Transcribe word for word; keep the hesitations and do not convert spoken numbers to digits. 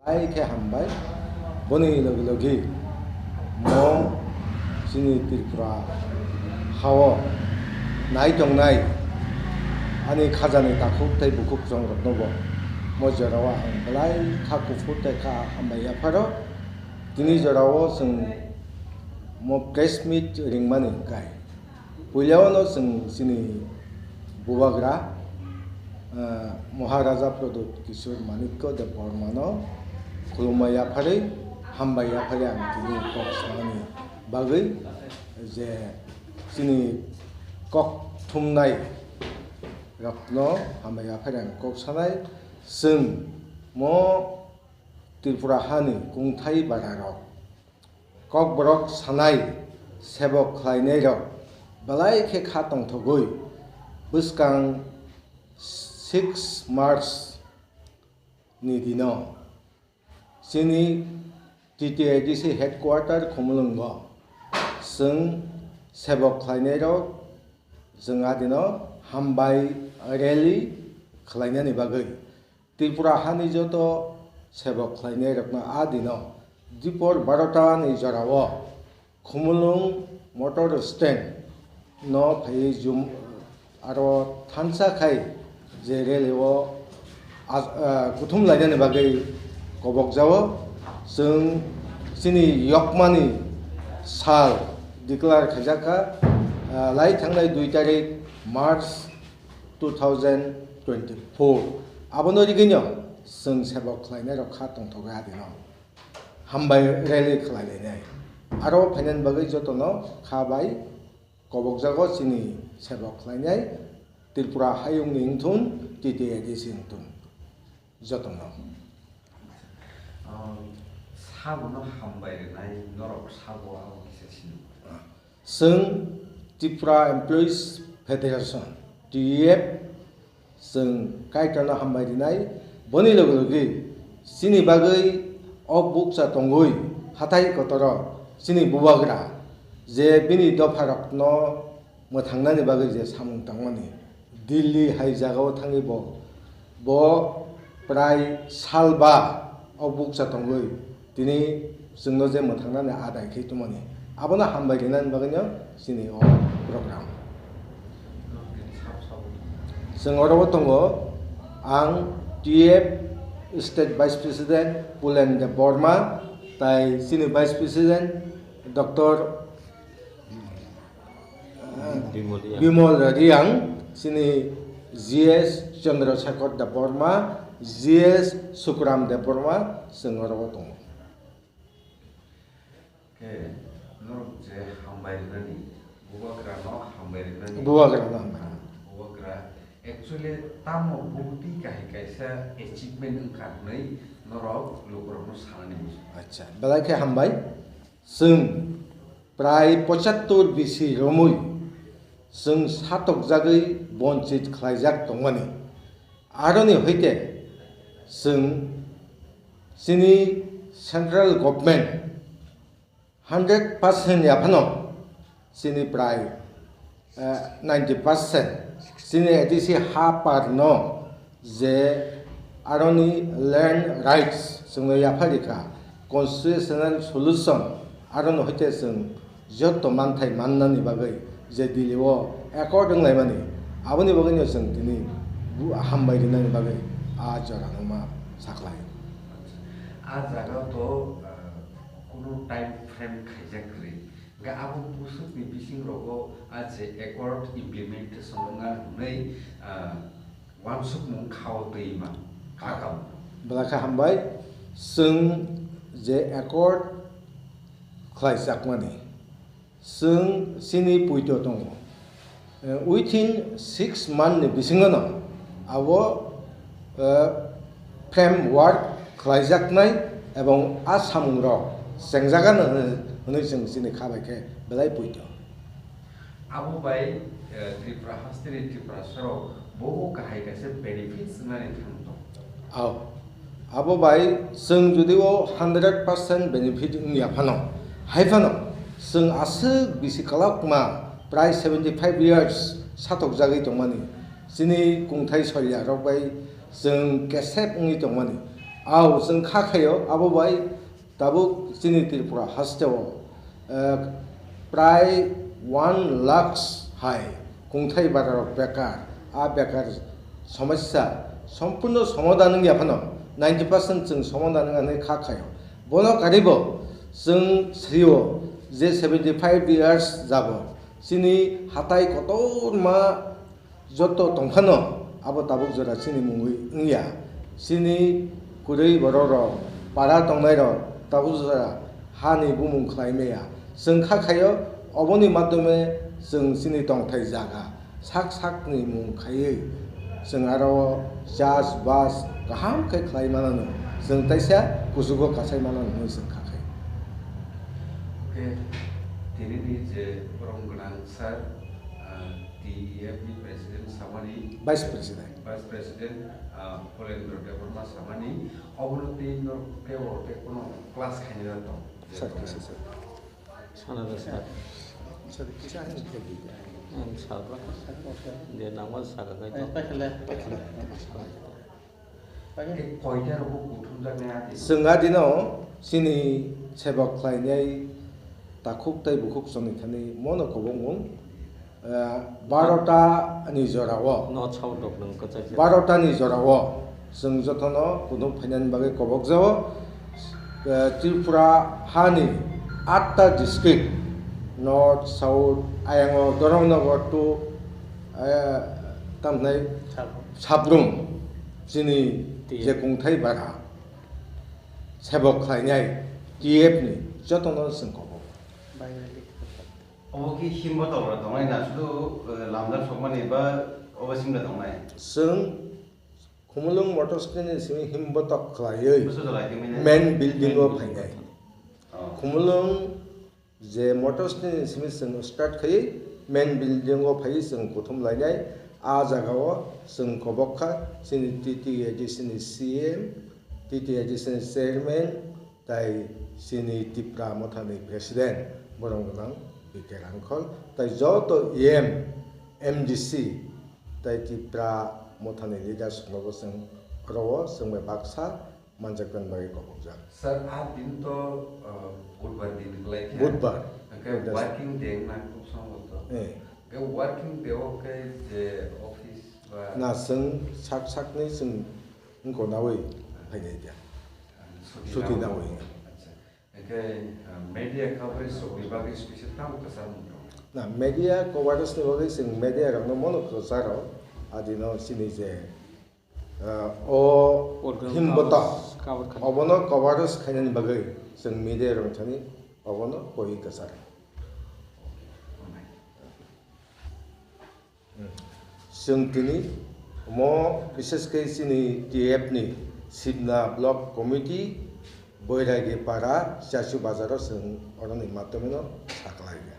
Belai khe hambai. Boni logi logi mo chini Tripura hao nai tongnai ani khajani takhuk tei bukhuk chongrokno bo mo jorao ang belai kha kuphur tei kha hambai yapharo. Tini jorao chwng mo press meet ringmani hwnkhe. Puilao no chwng chini bubagra, ah, Maharaja Pradyut Kishore Manikya Debbarmano khulumma yapharwi, hambai yapharwi ang tini kok sanani bagwi je chini kok thumnai rokno hambai yapharwi ang kok sanai. Chwng mo Tripura hani kungthai bararok, kokborok sanai, sebok khlainairok belai khe kha tongthogwi bwskang six March ni dino chini T T A D C headquarter Khumulwngo chwng sebok khlainairok chwng adino hambai rally khlainani bagwi Tripura hani joto sebok khlainairokno a dino dipor barota ni jorao Khumulwng motor stand no phaiwi jum-, aro thansa khai je rally o as-, ah, kuthum lainani bagwi kobok jao. Chwng chini yokmani sal declare khaijak kha, ah, lai thangnai dui tarik March two thousand twenty-four. Abono rigwino chwng sebok khlainai rok kha tongthogwi adino. Hambai rally khlai lainai. Aro phainani bagwi jotono kha bai kobokjago chini sebok khlainai Tripura hayungni wngthun, T T A D C wngthun. Jotono. Um, sabono hambai rwnai norok sabo abo kisa sini. Chwng Tripura Employees Federation, T E F, chwng Kaitorno hambai rinai. Boni loge loge chini bagwi o bukcha tongwi hathai kotoro chini bubagra je bini dopharokno mwthangnani bagwi je samung tangmani Delhi hai jagao thangwi bo, bo prai salba o bukcha tongwi tini chwngno je mwthangnani adai khe tongmani, abono hambai rinani bagwino chini o program. Chwng oro o tongo ang T F State Vice President Pulen Debbarma, tai chini Vice President Doctor Bimol Riang. Bimol Riang, chini G S Chandra Shekhar Debbarma, G S Sukram Debbarma, chwng oro o tongo. Khe norok je hambai rwnani, bubagrano hambai rwnani. Bubagrano hambai rwnani. Bubagra, actually, tamo buti kahai kaisa achievement wngkha hwnwi norok lukurokno sanani muchungo. Acha, belai khe hambai. Chwng prai pochattor bisi romwi chwng satokjagwi bonchit khlaijak tongmani. Aroni hoite chwng chini central government hundred percent yaphano chini prai, eh, ninety percent chini A D C ha parno je aroni land rights chwngno yapharikha, constitutional solution aroni hoite chwng joto manthai mannani bagwi je Delhi o accord wnglaimani, aboni bagwino chwng tini bu-, hambai rinani bagwi a jorano ma sakhlai. A jaga to, ah, kunu time frame khaijak kwrwi. Hwnkhe abo bwswkni bising rogo a je accord implementation wngna hwnwi, ah, uansukmung khao twi ma kaka. Belai khe hambai, chwng je accord khlaijakmani, chwng chini puito tongo. Eh, within six month ni bisingo no abo, eh, framework khlaijaknai ebong a samung rok chengjagano hwnwi, hwnwi chwng chini kha bai khe belai puito. Abo bai, eh, Tripura hasteni Tripura sorok bobo kahai kaisa benefits wngnani thang tong. Ao. Abo bai chwng jodi o hundred percent benefit wngya phano, hai phano chwng aswk bisi kwlak ma prai seventy five years satok jagwi tongmani, chini kungthai soilya rok bai chwng kesep wngwi tongmani. Ao, chwng kha khaio, abo bai tabuk chini Tripura hasteo, eh, prai one lakhs hai kungthai bararok bekar. A bekar somosya sompurno somadhan wngya phano ninety percent chwng somadhan wngya hwnwi kha khaio. Bono karibo chwng srio je seventy five years jabo chini hatai kotorma joto tongphano abo tabuk jora chini mungwi wngya. Chini kwrwi bororok, para tongnairok tabuk jora hani bumung khlai maya. Chwng kha khaio, oboni madhyome chwng chini tongthai jaga sak sakni mung khaiwi chwng aro chas bas kaham khe khlai manano, chwng taisa kuchugo kasai manano hwnwi chwng kha khai. Okay, tini ni je borom gwnang sir, ah, T E F ni president samani, Vice President. Vice President, ah, Pholendra Debbarma samani, obono tei norok kebo tei kono class khainai tong. Sir, kisa sir. Sana da sir. Sir, kisa hin khe di. Ang sir ba. De nangma saka kai to. Chwng adino chini sebok khlainai takhuk tei bukhuk chongni thani mono kobokmung, eh, barota ni jorao, No chao dok nang kwchak se. Barota ni jorao chwng jotono kuthum phainani bagwi kobokjao, eh, Tripura hani atta district, North, South, ayango Dharmanagar to, eh, tamhnai Sabrum. Sabrum, chini T F. Je kungthai bara sebok khlainai T F ni jotono chwng kobok. Obo ki himbo tokra tongnai na sudu, eh, lamjak sokmani ba obo simla tongnai? Chwng Khumulwng Motor Stand ni simi himbo tok khlaiwi Busu jora himwi nai? Main building o phainai. Oh. Khumulwng je motor stand ni simi chwng start khai main building o phai chwng kuthum lainai. A jaga o chwng kobok kha chini T T A D C ni C M, T T A D C ni chairman, tai chini Tipra Motha ni president borom gwnang B K Rangkhol, tai joto E M, M D C, tai Tipra Motha ni leaders no bo chwng oro o chwng bai baksa manjakmani bagwi kobokjak. Sir, a din to, uh, Budbar din kwlai kha. Budbar. Hwnkhe Budbar. Working day wngna kok song to. Eh. Hwnkhe working day o khe je office ba Na chwng sak sakni chwng wngko nawi phainai dia. Suti Suti nawi. Nawi. Acha. Hwnkhe, uh, media coverage rokni bagwi special tamo kwchar mung tongo? Na media coverage ni bagwi chwng media rokno mono kwcharo adino chini je Ah, o Program himbotok cover, cover khaina. Obono coverage khainani bagwi chwng media rok thani obono koi kwchar. Chwng tini mo bishesh khe chini T F ni Sibna Block Committee, Boiragi Para, Chachu Bazar o chwng oroni madhyome no saklai ya.